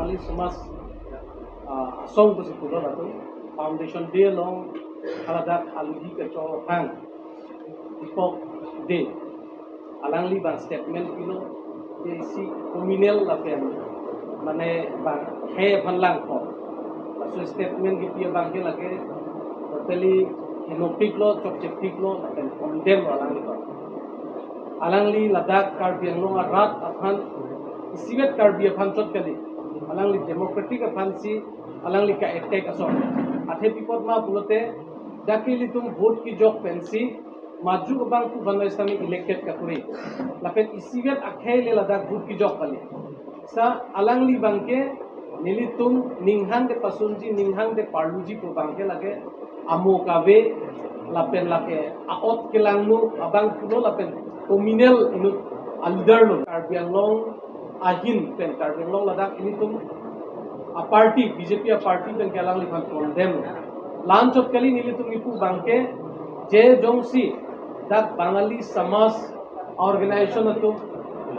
Bangali Samaj asong ko si pulo lato foundation day long haladak aluhi ke cho hang Dipok De alangli bang statement kilo isi communal lapen mane bang he phanlang ko laso statement ki pia bang ke lage totally henopik lo chokchepik lo lapen condemn alangli ko alangli Ladakh Karbi Anglong rat aphan isibet Karbi aphan chot kali alangli democratic aphan si alangli ka attack aso athe pipot ma pulote dakili tum vote ki jok pensi maju bang pu bhanoi sami elected ka kuri lapen isibet akhai le Ladakh vote ki jok pali sa alangli bangke nilitum ninghang de pasunji ninghang de parluji ko bangke lage amo kave lapen lake aot kelangnu abang pulo lapen communal inut leader lo Karbi Anglong ahin pen Karbi Anglong Ladakh initum a party BJP a party pen kelang li phan condemn lanchot kali nilitum ipu bangke je jongsi dak Bangali Samaj organization atum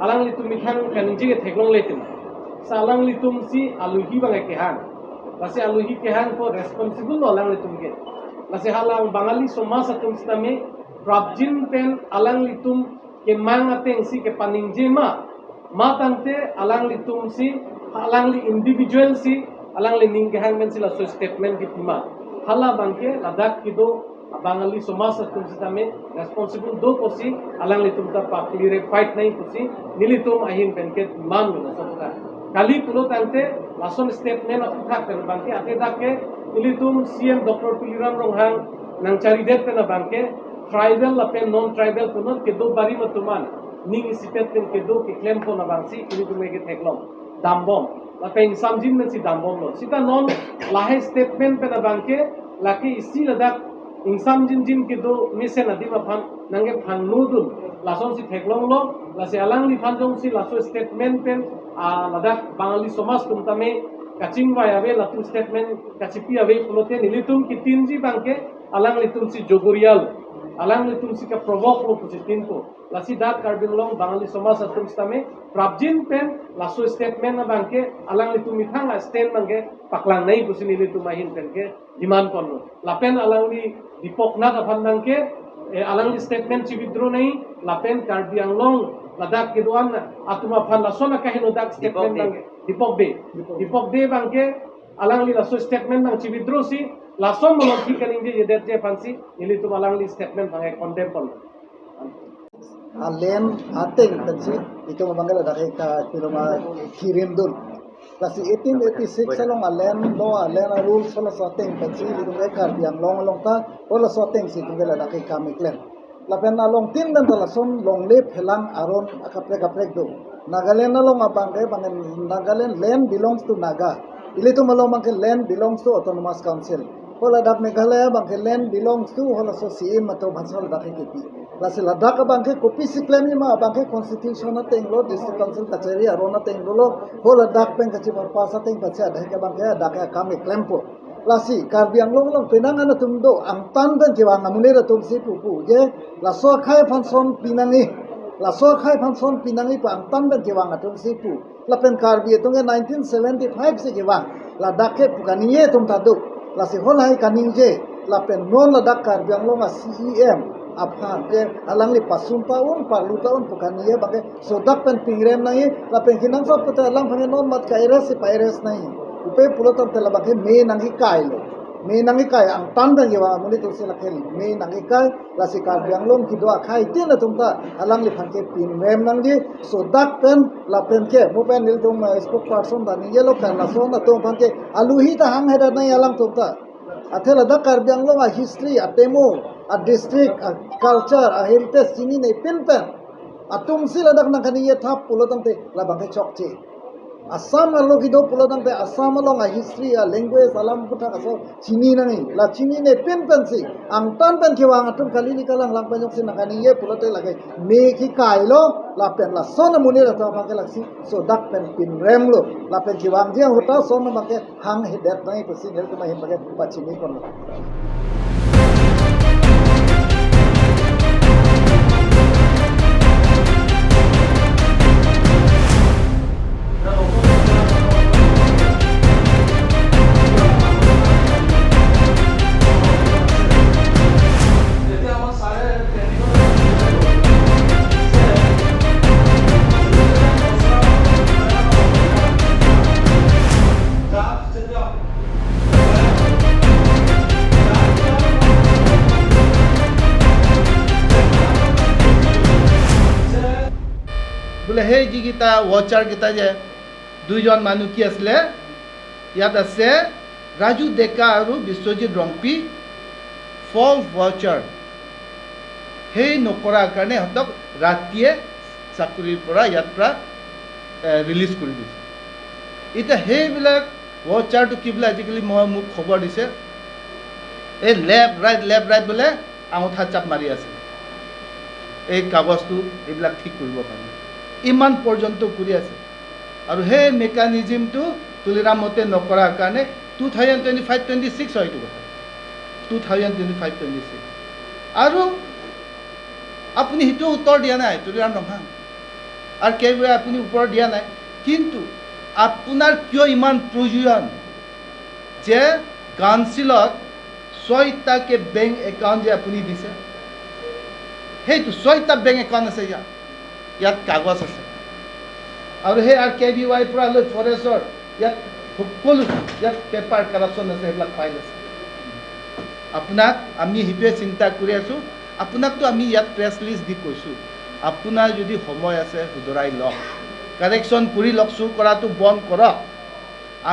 alang litum mithang kaninji ke theklong leitum sa alang litum si aluhi bangai kehan lasi aluhi kehan ko responsible lo alang litum ke lasi halang Bangali Samaj atum stame prabjin pen alang litum ke mang ateng si ke paningje ma matangte alang litum si alang li individual si alang li ning kehan men si la so statement ki tima hala bangke Ladakh kido Bangali Samaj atum si tame responsible do kosi alang litum ta pakli re fight nahi kosi nilitum ahin penke man lo soka kali pulo tangte lason statement atha pen bangke ate dake nilitum CM Dr. Tuliram Ronghang nang chari det pen bangke tribal lapen non tribal punot ke do bari matuman ning isipet pen ke do ke claim pon bangsi nilitum ege theklom dambom lapen samjin men si dambom lo sita non lahe statement pen bangke laki isi Ladakh insam jin jin ke do mission adim aphan nange phangnu dun lason si theklong lo lasi alang li phanjong si laso statement pen a Ladakh Bangali Samaj tumtame kaching ba ave latu statement kachipi ave pulote nilitum ki tinji bangke alang litum si jogorial alang litum si ka provoke lo pusi tinko lasi dak Karbi Anglong Bangali Samaj atum stame prabjin pen laso statement na bangke alang litum mithang stand bangke paklang nai pusi nilitum ahin pen ke demand konno lapen alang li Dipok Nath aphan bangke alang li statement chibidro nai lapen Karbi Anglong Ladakh ke doan atuma phan lasona kahino dak statement bangke Dipok De bangke alang li laso statement bang chibidro si lason molot thi kaning je yedet je phansi nilitum alang li statement bangke condemn konno alen ateng pensi itu mabangga Ladakh ka piroma kirim dul lasi 1886 along alen lo alen rules solo soteng pensi itu ke Karbi Anglong long ta ola soteng si itu Ladakh ka miklen lapen along tin dan talason long le phelang aron akaprek aprek do Nagaland along abangke bangen Nagaland land belongs to Naga ilitu malong bangke land belongs to autonomous council hola dak Meghalaya bangke land belongs to hola so CM atau bhansal Ladakh ke lasi Ladakh bangke kopi siklemi ma bangke constitution ateng lo district council kacheri arona teng lo hola dak peng kachi pasa teng pacha dah ke bangke dak kami klempo lasi Karbi Anglong long penang ana tumdo angtan ben kiwang amunera tumsi pupu je laso khai phanson pinangi laso khai phanson pinangi pa angtan ben kiwang atum si pu lapen Karbi tunge 1975 se kiwang Ladakh ke pukaniye tum tadu lasi hola hai kaning je lapen non Ladakh Karbi Anglong a CEM aphan ke alang li pasum paun parlu taun pukaniye bangke sodak pen pingrem nahi lapen kinang so pata alang phange non mat kaires si paires nahi upe pulotam tela bangke me nangi kai lo me nangi kai ang tan bang yewa muni tu se lakhel me nangi kai lasi Karbi Anglong ki doa khai tin na tumta alang li phanke pingrem nangji sodak pen lapen ke mo pen nil tum spoke person dani ye lo kan la so na tum phanke aluhi ta hang heda nai alang tumta athe Ladakh Karbi Anglong a history a demo a district a culture a heritage chini nei pen pen a tumsi Ladakh nang khani ye thap pulotam te la bangke chok che Assam alo ki do pulotam te Assam along a history a language alam putha aso chini nang la chini ne pen pen si ang tan pen khewang atum khali ni kalang lang penyok si nakani ye pulote lage me ki kai lo la pen la sona muni ra ta bangke laksi so dak pen pin rem lo la pen khewang je hota sona bangke hang hedet nai pusi nel kuma hin bangke pachini kon. বোলে সেই যিকেইটা ৱাচাৰকেইটা যে দুইজন মানুহ কি আছিলে, ইয়াত আছে ৰাজু ডেকা আৰু বিশ্বজিৎ ৰংপি, ফল্ছ ৱাচাৰ সেই নকৰাৰ কাৰণে সিহঁতক ৰাতিয়ে চাকৰিৰ পৰা ইয়াৰ পৰা ৰিলিজ কৰি দিছে। এতিয়া সেইবিলাক ৱাচাৰটো কি বোলে আজিকালি মই মোক খবৰ দিছে, এই লেফ্ট ৰাইট লেফ্ট ৰাইট বোলে আঙুঠা চাপ মাৰি আছে এই কাগজটো এইবিলাক ঠিক কৰিবৰ কাৰণে, ইমান পৰ্যন্ত কৰি আছে। আৰু সেই মেকানিজিমটো তুলিৰাম মতে নকৰাৰ কাৰণে 2025-26 হয় এইটো কথা, 2025-26। আৰু আপুনি সেইটো উত্তৰ দিয়া নাই তুলিৰাম ৰংহাং, আৰু কেইবাৰ আপুনি ওপৰত দিয়া নাই, কিন্তু আপোনাৰ কিয় ইমান প্ৰয়োজন যে কাউন্সিলত 6টাকে বেংক একাউণ্ট যে আপুনি দিছে, সেইটো 6টা বেংক একাউণ্ট আছে ইয়াত, ইয়াত কাগজ আছে। আৰু সেই আৰু কে বি ৱাইৰ পৰা লৈ ফৰেষ্টৰ ইয়াত সকলো ইয়াত পেপাৰ কাৰাপশ্যন আছে, সেইবিলাক ফাইল আছে। আপোনাক আমি সেইটোৱে চিন্তা কৰি আছোঁ, আপোনাকতো আমি ইয়াত প্ৰেছ লিষ্ট দি কৈছোঁ, আপোনাৰ যদি সময় আছে শুধৰাই লওক, কাৰেকশ্যন কৰি লওক, চুৰ কৰাটো বন্ধ কৰক।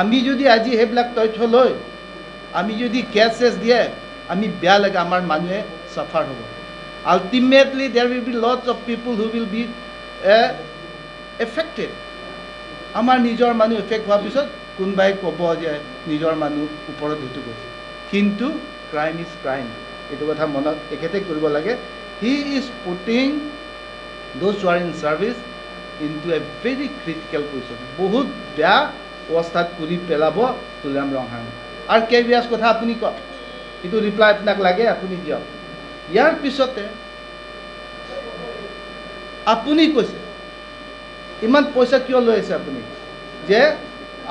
আমি যদি আজি সেইবিলাক তথ্য লৈ আমি যদি কেছ চেছ দিয়ে, আমি বেয়া লাগে, আমাৰ মানুহে চাফাৰ হ'ব। Ultimately there will be lots of people who will be affected. আমাৰ নিজৰ মানুহ এফেক্ট হোৱাৰ পিছত কোনোবাই ক'ব যে নিজৰ মানুহ ওপৰত সেইটো গৈছে, কিন্তু ক্ৰাইম is crime, এইটো কথা মনত এখেতে কৰিব লাগে। He is putting those who are in service into a very critical position, বহুত বেয়া অৱস্থাত কৰি পেলাব তুলিৰাম ৰংহাং। আৰু কে বি এছ কথা আপুনি কওক, এইটো ৰিপ্লাই আপোনাক লাগে, আপুনি দিয়ক। ইয়াৰ পিছতে আপুনি কৈছে ইমান পইচা কিয় লৈ আছে আপুনি, যে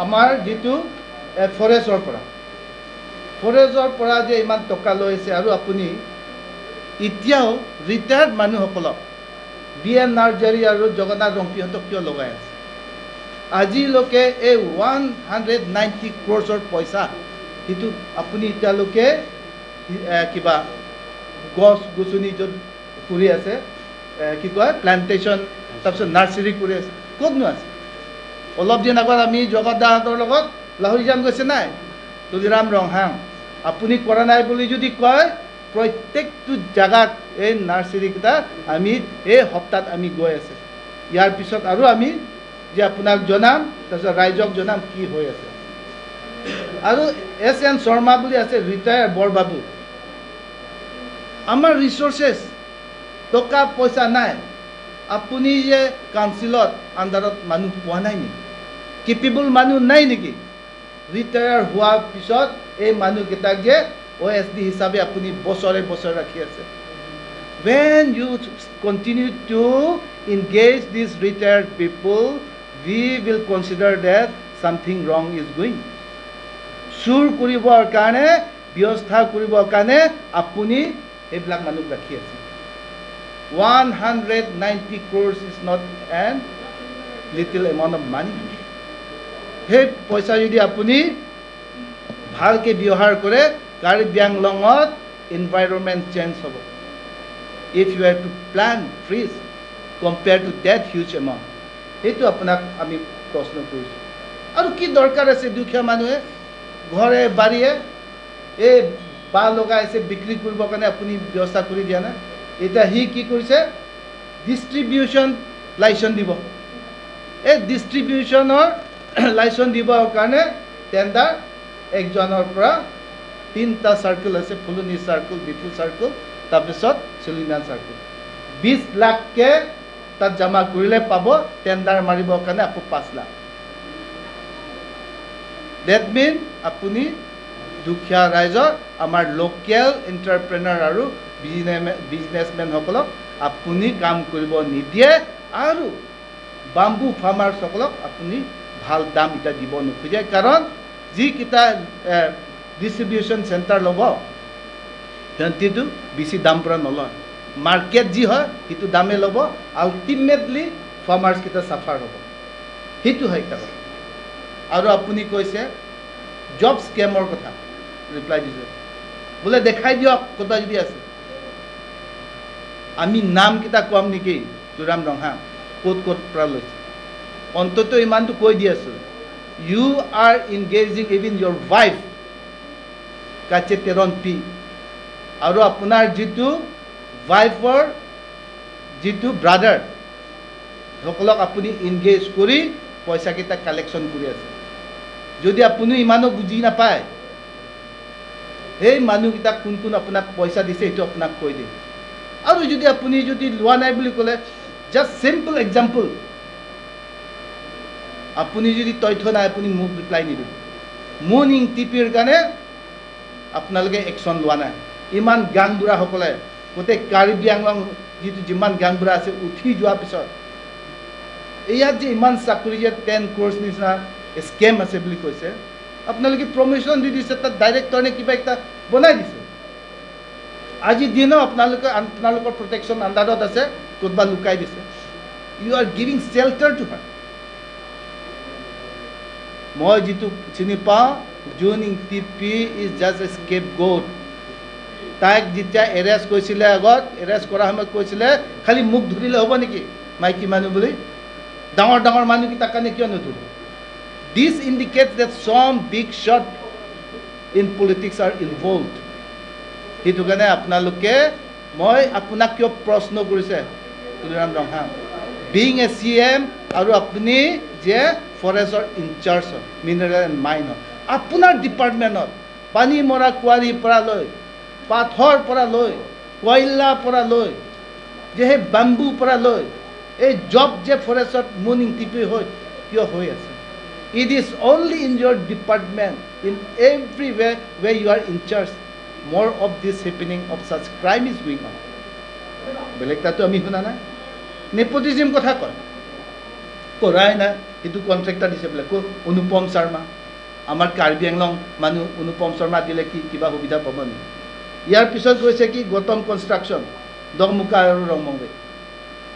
আমাৰ যিটো ফৰেষ্টৰ পৰা যে ইমান টকা লৈ আছে, আৰু আপুনি এতিয়াও ৰিটায়াৰ্ড মানুহসকলক বি এন নাৰ্জাৰী আৰু জগন্নাথ ৰংপিহঁতক কিয় লগাই আছে? আজিলৈকে এই 190 ক্ৰ'ৰ্ছৰ পইচা সেইটো আপুনি এতিয়ালৈকে কিবা গছ গছনি য'ত কৰি আছে, কি কয় প্লেণ্টেশ্যন, তাৰপিছত নাৰ্চাৰী কৰি আছে, ক'তনো আছে? অলপ দিন আগত আমি জগতদাহঁতৰ লগত লাহৰিজান গৈছে নাই তুলিৰাম ৰংহাং, আপুনি কৰা নাই বুলি যদি কয়, প্ৰত্যেকটো জেগাত এই নাৰ্চাৰীকেইটা আমি এই সপ্তাহত আমি গৈ আছে। ইয়াৰ পিছত আৰু আমি যে আপোনাক জনাম, তাৰপিছত ৰাইজক জনাম কি হৈ আছে। আৰু এছ এন শৰ্মা বুলি আছে ৰিটায়াৰ বৰবাবু, আমাৰ ৰিচৰ্চেছ টকা পইচা নাই, আপুনি যে কাউন্সিলত আণ্ডাৰত মানুহ পোৱা নাই নেকি, কেপেবল মানুহ নাই নেকি? ৰিটায়াৰ হোৱাৰ পিছত এই মানুহকেইটাক যে অ' এছ ডি হিচাপে আপুনি বছৰে বছৰে ৰাখি আছে। When you continue to engage these retired people, we will consider that something wrong is going. চুৰ কৰিবৰ কাৰণে, ব্যৱস্থা কৰিবৰ কাৰণে আপুনি এইবিলাক মানুহক ৰাখি আছে। 190 crores is not an little amount of money. সেই পইচা যদি আপুনি ভালকৈ ব্যৱহাৰ কৰে, কাৰ্বি আংলঙত এনভাইৰনমেণ্ট চেঞ্জ হ'ব। If you have to plant trees compared to that huge amount, সেইটো আপোনাক আমি প্ৰশ্ন কৰিছোঁ। আৰু কি দৰকাৰ আছে দুখীয়া মানুহে ঘৰে বাৰীয়ে এই বাঁহ লগাই আছে বিক্ৰী কৰিবৰ কাৰণে আপুনি ব্যৱস্থা কৰি দিয়া নাই। এতিয়া সি কি কৰিছে, ডিষ্ট্ৰিবিউশ্যন লাইচেঞ্চ দিব। এই ডিষ্ট্ৰিবিউশ্যনৰ লাইচেঞ্চ দিবৰ কাৰণে টেণ্ডাৰ একজনৰ পৰা 3টা চাৰ্কুল আছে, ফুলনি চাৰ্কুল, ডিফু চাৰ্কুল, তাৰপিছত চিলিঙান চাৰ্কুল। 20 লাখকৈ তাত জমা কৰিলে পাব, টেণ্ডাৰ মাৰিবৰ কাৰণে আকৌ 5 লাখ। That mean আপুনি দুখীয়া ৰাইজৰ, আমাৰ লোকেল এণ্টাৰপ্ৰেনাৰ আৰু বিজনেছমেনসকলক আপুনি কাম কৰিব নিদিয়ে, আৰু বাম্বু ফাৰ্মাৰ্ছসকলক আপুনি ভাল দাম এতিয়া দিব নোখোজে। কাৰণ যিকেইটা ডিষ্ট্ৰিবিউশ্যন চেণ্টাৰ ল'ব, সিহঁতিতো বেছি দাম পৰা নলয়, মাৰ্কেট যি হয় সেইটো দামেই ল'ব, আল্টিমেটলি ফাৰ্মাৰ্ছকেইটা চাফাৰ হ'ব। সেইটো হয় একটা কথা। আৰু আপুনি কৈছে জব স্কেমৰ কথা, ৰিপ্লাই দিছে বোলে দেখাই দিয়ক ক'ৰবাত যদি আছে। আমি নামকেইটা ক'ম নেকি তুলিৰাম ৰংহাং? ক'ত ক'ত পৰা লৈছে। অন্ততঃ ইমানটো কৈ দি আছোঁ, you are engaging even your wife কাচে তেৰণ পি, আৰু আপোনাৰ যিটো ৱাইফৰ যিটো ব্ৰাদাৰ, সকলক আপুনি ইনগেজ কৰি পইচাকেইটা কালেকশ্যন কৰি আছে। যদি আপুনি ইমানো বুজি নাপায়, সেই মানুহকেইটাক কোন কোন আপোনাক পইচা দিছে সেইটো আপোনাক কৈ দিম। আৰু যদি আপুনি যদি লোৱা নাই বুলি ক'লে, জাষ্ট চিম্পল এক্সাম্পল, আপুনি যদি তথ্য নাই, আপুনি মোক ৰিপ্লাই নিদিব। মুন ইংটিপিৰ কাৰণে আপোনালোকে একশ্যন লোৱা নাই। ইমান গাঁওবুঢ়াসকলে গোটেই কাৰ্বি আংলং যিটো যিমান গাঁওবুঢ়া আছে উঠি যোৱাৰ পিছত ইয়াত যে ইমান চাকৰি যে 10 ক্ৰ'ৰ্ছ নিচিনা স্কেম আছে বুলি কৈছে, আপোনালোকে প্ৰমোশ্যন দি দিছে, তাত ডাইৰেক্টৰ নে কিবা এটা বনাই দিছে। আজিৰ দিনো আপোনালোকে আপোনালোকৰ প্ৰটেকশ্যন আণ্ডাৰত আছে, ক'তবা লুকাই দিছে। You are giving shelter to her. মই যিটো চিনি পাওঁ, June Ingtipi is just a scapegoat. তাইক যেতিয়া এৰেষ্ট কৰিছিলে, আগত এৰেষ্ট কৰাৰ সময়ত কৈছিলে, খালি মোক ধৰিলে হ'ব নেকি মাইকী মানুহ বুলি, ডাঙৰ ডাঙৰ মানুহকেইটাৰ কাৰণে কিয় নধৰে? This indicates that some big shot in politics are involved. সেইটো কাৰণে আপোনালোকে, মই আপোনাক কিয় প্ৰশ্ন কৰিছে তুলিৰাম ৰংহাং, বিং এ চি এম, আৰু আপুনি যে ফৰেষ্টৰ ইনচাৰ্জ হয়, মিনাৰেল এণ্ড মাইন হয়, আপোনাৰ ডিপাৰ্টমেণ্টত পানী মৰা কুঁৱাৰীৰ পৰা লৈ, পাথৰ পৰা লৈ, কয়লাৰ পৰা লৈ, যে সেই বাম্বুৰ পৰা লৈ, এই জব যে ফৰেষ্টত মুন ইংটিপি হৈ কিয় হৈ আছে? It is only in your department, in everywhere where you are in charge, more of this happening of such crime is going on. বেলেগ তাতো আমি শুনা নাই। নেপটিজিম কথা কয়, কৰাই নাই। সেইটো কণ্ট্ৰেক্টাৰ দিছে বোলে ক'ত অনুপম শৰ্মা, আমাৰ কাৰ্বি আংলং মানুহ অনুপম শৰ্মা দিলে কি কিবা সুবিধা পাব নেকি? ইয়াৰ পিছত কৈছে কি গৌতম কনষ্ট্ৰাকশ্যন, দকমুকা আৰু ৰংমংবে।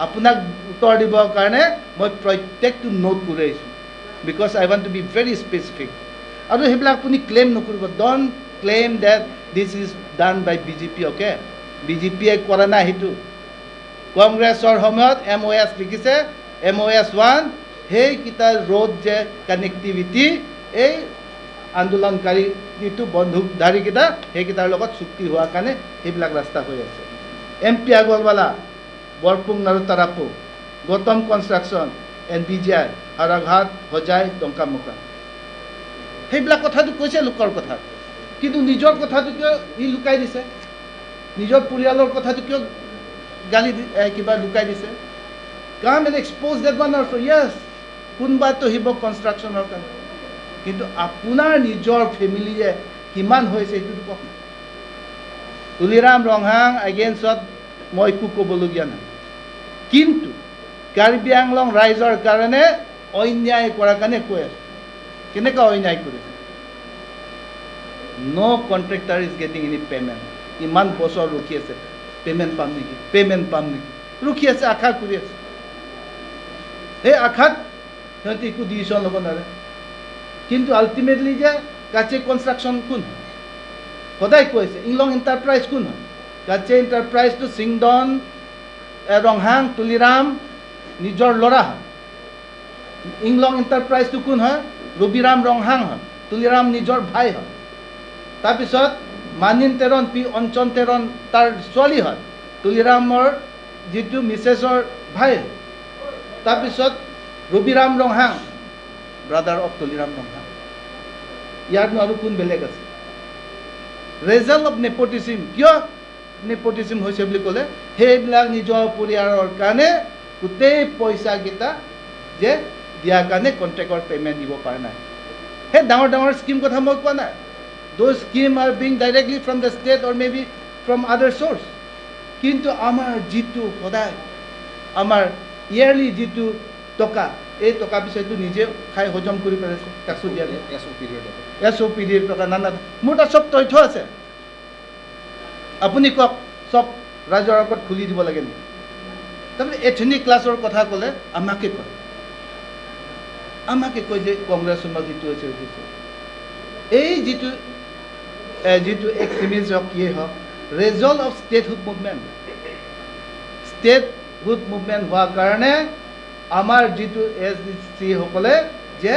আপোনাক উত্তৰ দিবৰ কাৰণে মই প্ৰত্যেকটো নোট কৰি আহিছোঁ, because I want to be very specific. আৰু সেইবিলাক আপুনি ক্লেইম নকৰিব। Don't claim that this is done by BJP, okay? বিজেপিয়ে কৰা নাই সেইটো। কংগ্ৰেছৰ সময়ত এম অ' এছ লিখিছে, এম অ' এছ 1, সেইকেইটা ৰোড যে কানেক্টিভিটি, এই আন্দোলনকাৰী যিটো বন্ধুকধাৰীকেইটা, সেইকেইটাৰ লগত চুক্তি হোৱাৰ কাৰণে সেইবিলাক ৰাস্তা হৈ আছে। এম পি আগৰৱালা, বৰপুং আৰু Tarapung, Gautam construction, N B G I, Haraghat, Hojai, Dongkamukam, সেইবিলাক কথাটো কৈছে লোকৰ কথা। কিন্তু নিজৰ কথাটো কিয় সি লুকাই দিছে? নিজৰ পৰিয়ালৰ কথাটো কিয় গালি কিবা লুকাই দিছে? Come and expose that one also. Yes, কোনোবাটো আহিব কনষ্ট্ৰাকশ্যনৰ কাৰণে, কিন্তু আপোনাৰ নিজৰ ফেমিলিয়ে কিমান হৈছে সেইটোতো কওক না। তুলিৰাম ৰংহাং এগেইনষ্টত মই একো ক'বলগীয়া নাই, কিন্তু কাৰ্বি আংলং ৰাইজৰ কাৰণে অন্যায় কৰাৰ কাৰণে কৈ আছোঁ। কেনেকুৱা অন্যায় কৰিছে? No contractor is getting any payment. ইমান বছৰ ৰখি আছে, পে'মেণ্ট পাম নেকি, পে'মেণ্ট পাম নেকি, ৰখি আছে, আশা কৰি আছে। সেই আশাত সিহঁতে একো ডিচিশ্যন ল'ব নোৱাৰে। কিন্তু আল্টিমেটলি যে কাচে কনষ্ট্ৰাকশ্যন কোন হয়, সদায় কৈ আছে। ইংলং এণ্টাৰপ্ৰাইজ কোন হয়? কাচে এণ্টাৰপ্ৰাইজটো চিংডন ৰংহাং তুলিৰাম নিজৰ ল'ৰা হয়। ইংলং এণ্টাৰপ্ৰাইজটো কোন হয়? ৰবিৰাম ৰংহাং হয়, তুলিৰাম নিজৰ ভাই হয়। তাৰপিছত মানিন তেৰণ পি, অঞ্চন তেৰণ তাৰ ছোৱালী হয়, তুলিৰামৰ যিটো মিছেছৰ ভাই। তাৰপিছত ৰবিৰাম ৰংহাং, ব্ৰাদাৰ অফ তুলিৰাম ৰংহাং। ইয়াতনো আৰু কোন বেলেগ আছে? Result of nepotism. কিয় নেপটিজিম হৈছে বুলি ক'লে, সেইবিলাক নিজৰ পৰিয়ালৰ কাৰণে গোটেই পইচাকেইটা যে দিয়াৰ কাৰণে কণ্ট্ৰেক্টৰ পে'মেণ্ট দিব পৰা নাই। সেই ডাঙৰ ডাঙৰ স্কীম কথা মই কোৱা নাই। Those scheme are being directly from the state or maybe from other source. কিন্তু আমাৰ যিটো সদায় আমাৰ ইয়েৰলি যিটো টকা, এই টকা পইচাটো নিজে খাই হজম কৰি পেলাইছে, কাকো দিয়া নাই। এছ অ' পি ডিৰ টকা। এছ অ' পি ডিৰ টকা, নানা মোৰ তাত চব তথ্য আছে। আপুনি কওক, চব ৰাইজৰ আগত খুলি দিব লাগে নেকি? তাৰমানে এথনিক ক্লাছৰ কথা ক'লে আমাকে কয়, আমাকে কয় যে কংগ্ৰেছ সময়ত যিটো হৈছে হৈছে। এই যিটো এক্সট্ৰিমিষ্ট হওক, কিয়ে হওক, result of statehood movement. Statehood movement হোৱাৰ কাৰণে আমাৰ যিটো এছ ডি চিসকলে যে